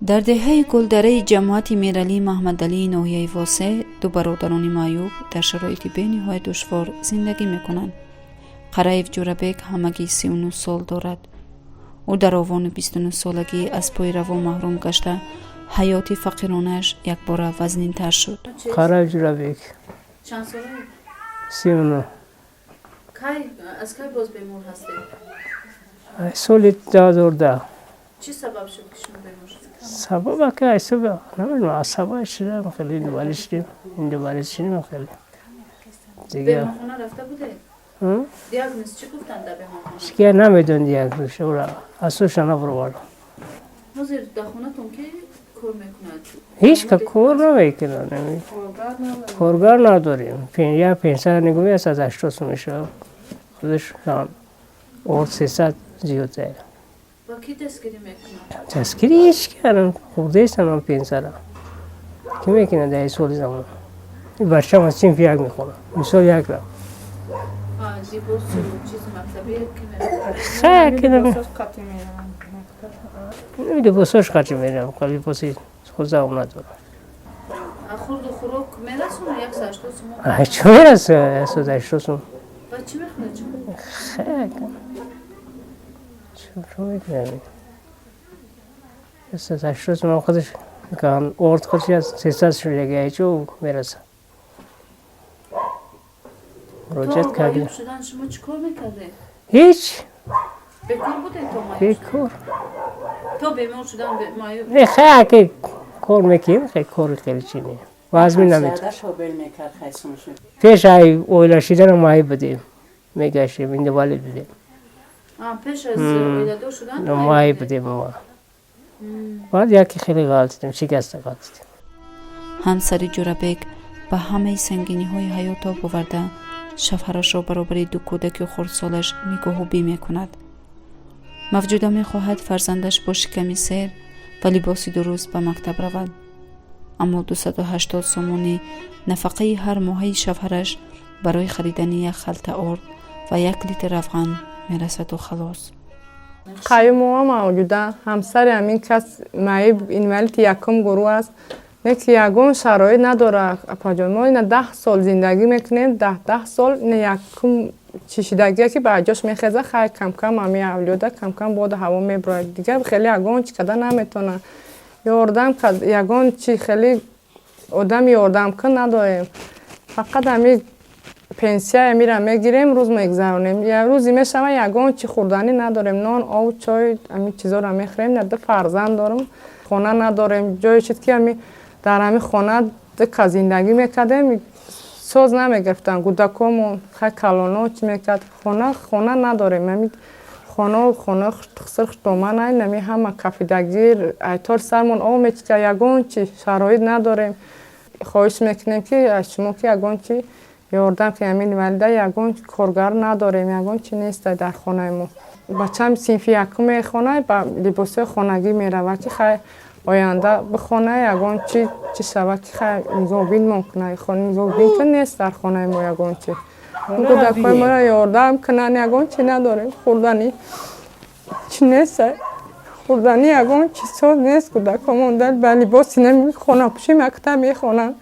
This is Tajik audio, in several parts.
Дар деҳаи Гулдараи ҷамоати Мералӣ Маҳмадалии ноҳияи Восеъ ду бародарони маъюб дар шароити бениҳоят душвор зиндагӣ мекунанд. Қараев Ҷӯрабек ҳамагӣ 39 сол дорад. Ӯ дар овони 29-солагӣ аз пои раво маҳрум гашта, ҳаёти фақиронааш якбора вазнинтар шуд. Қараев Ҷӯрабек. Чанд сола? 39. Кай, аз кай боз бемор ҳастед? Соли 2010. Чӣ сабаб шуд, ки шумо бемор шудед? Сабаба ки ҳисоби намедонам, асаба шудам, хеле инвалид шудем, инвалид шудем хеле дига. Беморхона рафта будед? Диагноз чӣ гуфтанд дар беморхона? Шикия намедон диагноз, ура асоша набуровардам. Ҳозир дар хонатон ки кор мекунад? Ҳеҷ ка кор намекунад, коргар надорем. Як пенсия нигоҳ аст, аз 80 сум мешавад, худаш орд 300 зиёда. Ба кӣ дастгирӣ мекунад? Дастгирӣ ҳеҷ кардам, хӯрдаистам пенсияра, ки мекунад дар соли замон. Бачам аз синфи як мехонад, мисол як рафт. Либосу чизи мактабӣ ки мехӯрад? Хай, либосош қачи мерам, либоси худ надорам. Хурду хӯрок мерасона 180 сум? Чӣ мераса 180 сум? Ба чӣ мехӯред шумо? Хай, чӣ мекунам, 180 сум худаш орд худш аз 300 шудаги, чӯ мераса? Муроҷиат кардем. Шудан шумо чӣ кор мекардед? Ҳеҷ. Бекор будед то маъюб? Бекор. То бемор шудан маъюб. Не, хай, ки кор мекунем, хай, кори хеле чи не, вазми наметавон. Пеш ай оила шиданам маъюб будем, мегаштем, инвалид будем. Пеш аз оиладор шудан? Маъюб будем. Баъд яке хеле ғалтидем, шикаста ғалтидем. Ҳамсари Ҷӯрабек ба ҳамаи сангиниҳои ҳаёт тоб оварда, шавҳарашро баробари ду кӯдаки хурдсолаш нигоҳубӣ мекунад. Мавҷуда мехоҳад фарзандаш бо шиками сер ва либоси дуруст ба мактаб равад, аммо 280 сомонӣ нафақаи ҳар моҳаи шавҳараш барои харидани як халта орд ва як литр равған мерасаду халос. Қаюмова Мавҷуда, ҳамсари ҳамин кас, маъюб, инвалиди якум гурӯҳ аст. Не ки ягон шароит надорад, апаҷон. Мо ина 10 сол зиндагӣ мекунем, 10 сол ина якум чишидагие, ки ба ҷош мехеза. Хай, камкам ҳами авлиёда камкам боду ҳаво мебурояд, дигар хеле ягон чи када наметавонад. Ёрдам, ягон чи хеле одами ёрдамкун надорем. Фақат ҳами пенсия мира мегирем, рӯз мегзаронем. Як рӯзе мешава, ягон чи хӯрданӣ надорем, нон, об, чой, ҳамин чизоро мехӯрем. Ду фарзанд дорам, хона надорем. Ҷое шуд, ки ҳами дар ҳамин хона ду кас зиндагӣ мекардем, соз намегирифтанд кӯдакомон. Хай, калоно чӣ мекард? Хона надорем. Ҳами хона хуср хуштоман, нами ҳама кафидагир, айтор сармон об мечика, ягон чи шароит надорем. Хоҳиш мекунем, ки аз шумо, ки ягон чи ёрдам, ки ҳамин инвалида ягон коргар надорем, ягон чи нест дар хонаи мо. Бачам синфи якум мехонад, ба либосҳои хонагӣ меравад, ки хай, оянда бихона, ягон чи чӣ шавад, ки хай, нигоҳбинмон кунад. Нигоҳбин ки нест дар хонаи мо, ягон чи кӯдакҳои моро ёрдам кунанд. Ягон чи надорем, хӯрданӣ чи нест, хӯрданӣ ягон чи соз нест. Кӯдакҳомон ба либоси хонапӯшӣ мактаб мехонанд.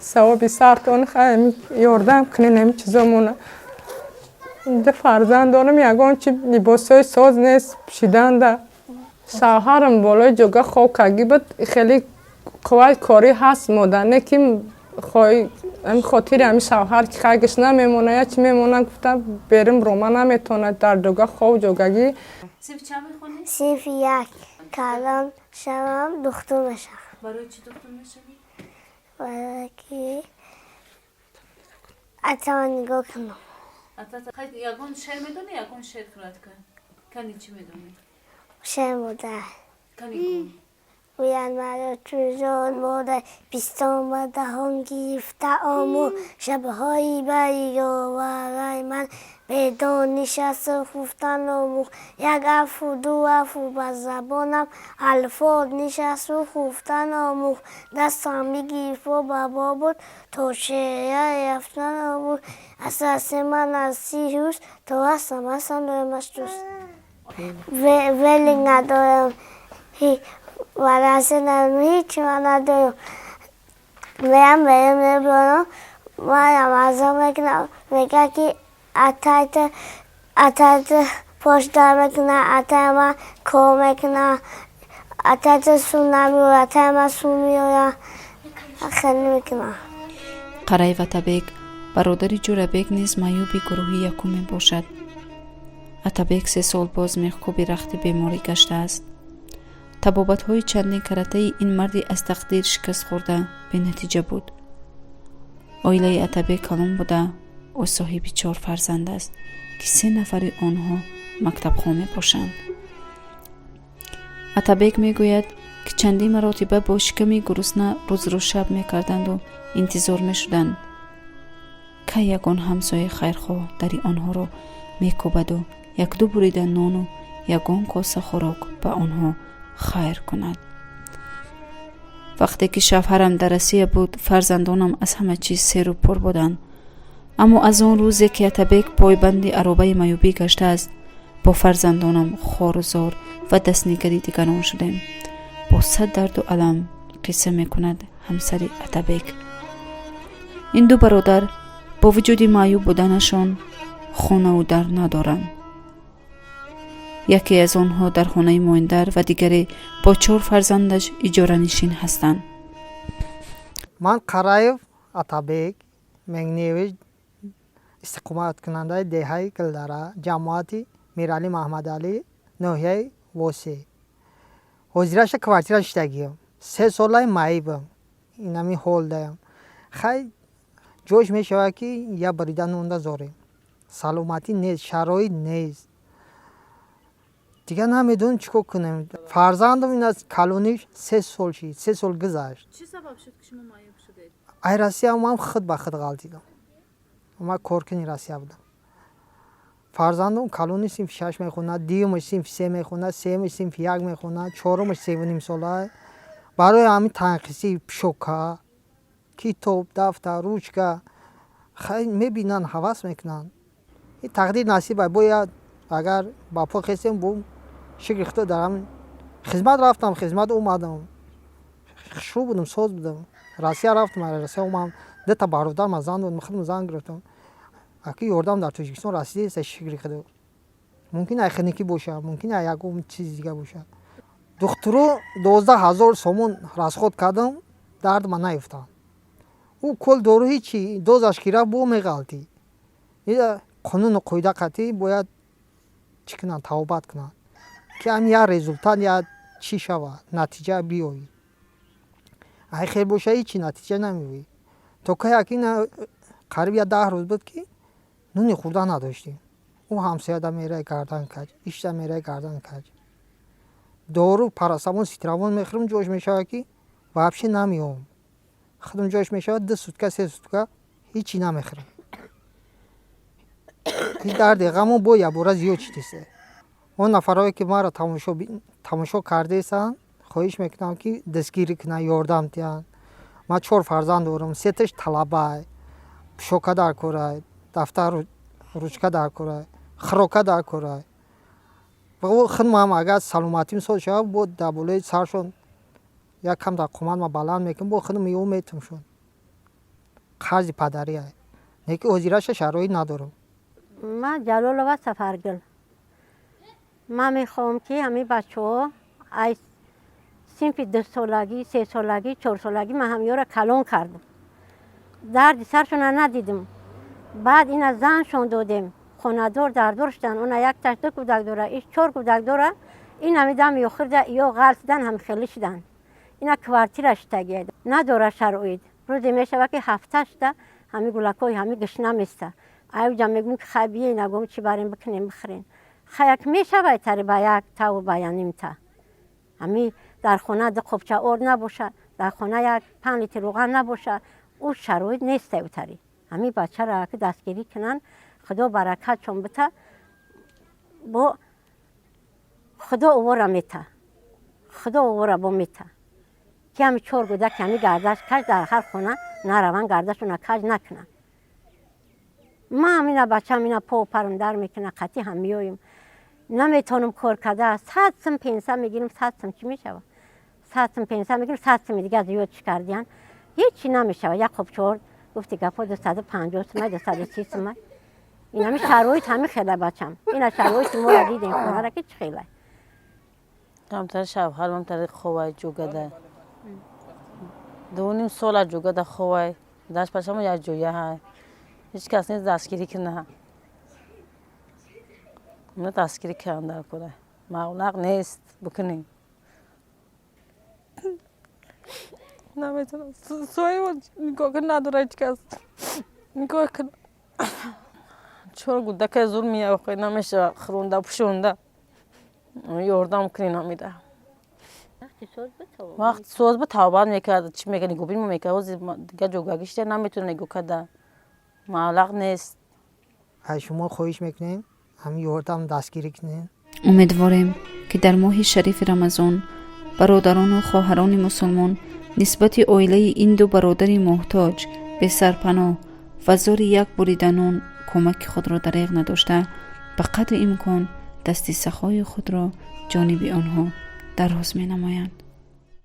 Савоби сартон, хай, ёрдам кунед ҳамин чизомона. Ду фарзанд дорам, ягон чи либосҳои соз нест пӯшиданда. Шавҳарам болои ҷога хоб кагӣ буд, хеле қувваи корӣ ҳаст модар, не ки ами хотири ҳами шавҳар, ки хайгаш намемона, я чи мемона гуфта, берим рома наметавонад, дар ҷога хоб ҷогагӣ. Синф чанд мехонӣ? Синфи як. Калон шавам, духтур мешавам. Барои чӣ духтур мешавӣ? Барое ки атама нигоҳ кунам. Ягон шеър медонӣ? Ягон шеър қироат кун. Кани, чӣ медонӣ? Шеър модар. Кани, гӯ. Гӯянд маро чун зод модар, пистон ба даҳон гирифта омӯхт. Шабҳои бари ёвараи ман бедор нишасту хуфтан омӯхт. Як алфу ду алфу ба забонам алфот нишасту хуфтан омӯхт. Дастам бигирифту ба бо буд, то шеъра рафтан омӯхт. Асаси ман аз сиҳуст, то ҳастам, ҳастам доимаш дӯст. Велик надорам. Мадраса надорам, ҳеҷ ман надорам. Мерам, берам, мебарам, ман рамазон мекунам, мегӯяд ки атайта атайта пошдор мекунад, атай ман кор мекунад, атайта сум намеорад, атай ман сум меорад, хеле мекунад. Қараев Атабек, бародари Ҷӯрабек, низ маъюби гурӯҳи якум мебошад. Атабек 3 сол боз мехкӯби рахти беморӣ гаштааст. Табобатҳои чандин каратаи ин марди аз тақдир шикастхӯрда бенатиҷа буд. Оилаи Атабек калон буда, ӯ соҳиби чор фарзанд аст, ки се нафари онҳо мактабхон мебошанд. Атабек мегӯяд, ки чандин маротиба бо шиками гурусна рӯзро шаб мекарданду интизор мешуданд, кай ягон ҳамсояи хайрхоҳ дари онҳоро мекӯбаду якду бурида нону ягон коса хӯрок ба онҳо хайр кунад. Вақте ки шавҳарам дар Россия буд, фарзандонам аз ҳама чиз серу пур буданд, аммо аз он рӯзе ки Атабек пойбанди аробаи маъюбӣ гаштааст, бо фарзандонам хору зор ва дастнигари дигарон шудем, бо сад дарду алам қисса мекунад ҳамсари Атабек. Ин ду бародар бо вуҷуди маъюб буданашон хонаву дар надоранд. Яке аз онҳо дар хонаи моиндар ва дигаре бо чор фарзандаш иҷоранишин ҳастанд. Ман Қараев Атабек Меңневич, истиқоматкунандаи деҳаи Гилдара, ҷамоати Миралӣ Маҳмадалӣ, ноҳияи Восе. Ҳозираша квартира шиштагиам. 3 солаи маибам, инами ҳол даям. Хай, ҷош мешавад, ки я бурида нонда зорем. Саломатӣ нест, шароит нест, дигар намедонем чӣ кор кунем. Фарзандам ин аз калониш 3 сол шид, 3 сол гузашт. Чӣ сабаб шуд, ки шумо маъюб шудед? Ай Россия ман худ ба худ ғалтидам. Ман коркуни Россия будам. Фарзандам калони синфи шаш мехонад, дуюмаш синфи се мехонад, сеюмаш синфи як мехонад, чорумаш 3.5 сола. Барои ҳамин танқисӣ пӯшока, китоб, дафтар, ручка. Хай, мебинанд, ҳавас мекунанд. Ин тақдир насиба. Бояд агар ба по хестем, бо шукри Худо дар ҳамин хизмат рафтам, хизмат омадам, хушрӯ будам, соз будам. Россия рафтам, Россия омадам, дута бародарма зан додам, худам зан гирифтам. Аки ёрдам дар Тоҷикистон расидеста, шукри Худо. Мумкин ай хиникӣ бошад, мумкин ай ягон чизи дига бошад. Духтуро 12 000 сомон расход кардам, дардма наёфтанд. Ӯ кол дору ҳичи, дозаш ки рафт, бо меғалтӣ. Қонуну қоида қатъӣ бояд чӣ кунанд, табобат кунанд, ки ҳам як результат, як чӣ шавад, натиҷа биёяд. Ай хел боша, ҳичи натиҷа намеёяд. То кай акина қариб як 10 рӯз буд, ки нуни хӯрдан надоштем. Ӯ ҳамсояда мерай, гардан каҷ, ишта мерай, гардан каҷ. Дору парацетамол, цитрамон мехӯрам, ҷош мешавад, ки вообще намеём. Худам ҷош мешавад, 2 сутка, 3 сутка ҳичи намехӯрам. Ин дарди ғамо бо якбора зиёд шидиста. Он нафарое ки маро тамошо кардаистанд, хоҳиш мекунам, ки дастгирӣ кунанд, ёрдам диҳанд. Ман чор фарзанд дорам, сеташ талабай, пӯшока дар корай, дафтар, ручка дар корай, хӯрока дар корай. Худмам агар саломатим соз шавад, бо дар болои саршон як кам дар қоматма баланд мекунам, бо худам ё метумшон. Қарзи падария не, ки ҳозираша шароит надорам. Ман Ҷалолова Сафаргул. Ман мехоҳам, ки ҳамин бачаҳо аз синфи дусолагӣ, сесолагӣ, чорсолагӣ ман ҳамёро калон кардам, дарди саршона надидим. Баъд ина заншон додем, хонадор дардор шудан. Она якташ ду кӯдак дора, иш чор кӯдак дора. Ин ҳами дами охирда ё ғалтидан, ҳам хелӣ шудан. Ина квартира шитагия, надора шароит. Рӯзе мешава, ки ҳафта шуда, ҳами гулакҳои ҳами гишна места. Аюҷа мегӯм, ки хай, биен, агом чӣ барем, бикунем, бихӯрем. Хаяк мешавай, тари ба як таву ба янимта. Ҳами дар хона ду қопча орд набоша, дар хона як 5 литр равған набоша, ӯ шароит нестай. Утари ҳами бачаро ки дастгирӣ кунанд, Худо баракатшон бита, бо Худо овора мета, Худо овора бо мета, ки ҳами чор гӯдак ҳами гардаш каҷ дар ҳар хона нараванд, гардашона каҷ накунанд. Ман ҳамина бачаам ина по парам дар мекуна, қатъи ҳам меоем, наметавонам кор карда. 100 сум пенсия мегирам, 100 сум чӣ мешавад? 100 сум пенсия мегирем, 100 суми дига зиёдш кардиян. Ҳечи намешавад. Як қоб чор, гуфти гапҳо, 250 сумай, 230 сумай. Инами шароит ҳами хела, бачам. Ина шароити моро дидем, хонара ки чӣ хела. Камтар шавҳар мамтари ховай ҷугада. 2.5 сола ҷугада ховай. Дашт пашамо як ҷоя ҳай. Ҳеҷ кас нест дастгирӣ кунад. Ма дастгирӣ кардам дар кора. Маблағ нест бикунем. Наметавонам. Соҳиба нигоҳ кун, надора ҳеҷ кас. Нигоҳ кун. Чор гудака зур меяохе, намешава хӯронда, пӯшонда. Ёрдам кунед намеда. Вақти соз ба тавбат мекард, чӣ мекард, нигоҳбин мекард. Ҳозир дига ҷогагишта наметавона нигоҳ карда. Маблағ нест. Аз шумо хоҳиш мекунем, ҳамин ёрдам дастгирӣ кунем. Умедворем, ки дар моҳи шарифи Рамазон бародарону хоҳарони мусулмон нисбати оилаи ин ду бародари муҳтоҷ, бесарпаноҳ ва зори як бурида нон кӯмаки худро дареғ надошта, ба қадри имкон дасти сахои худро ҷониби онҳо дароз менамоянд.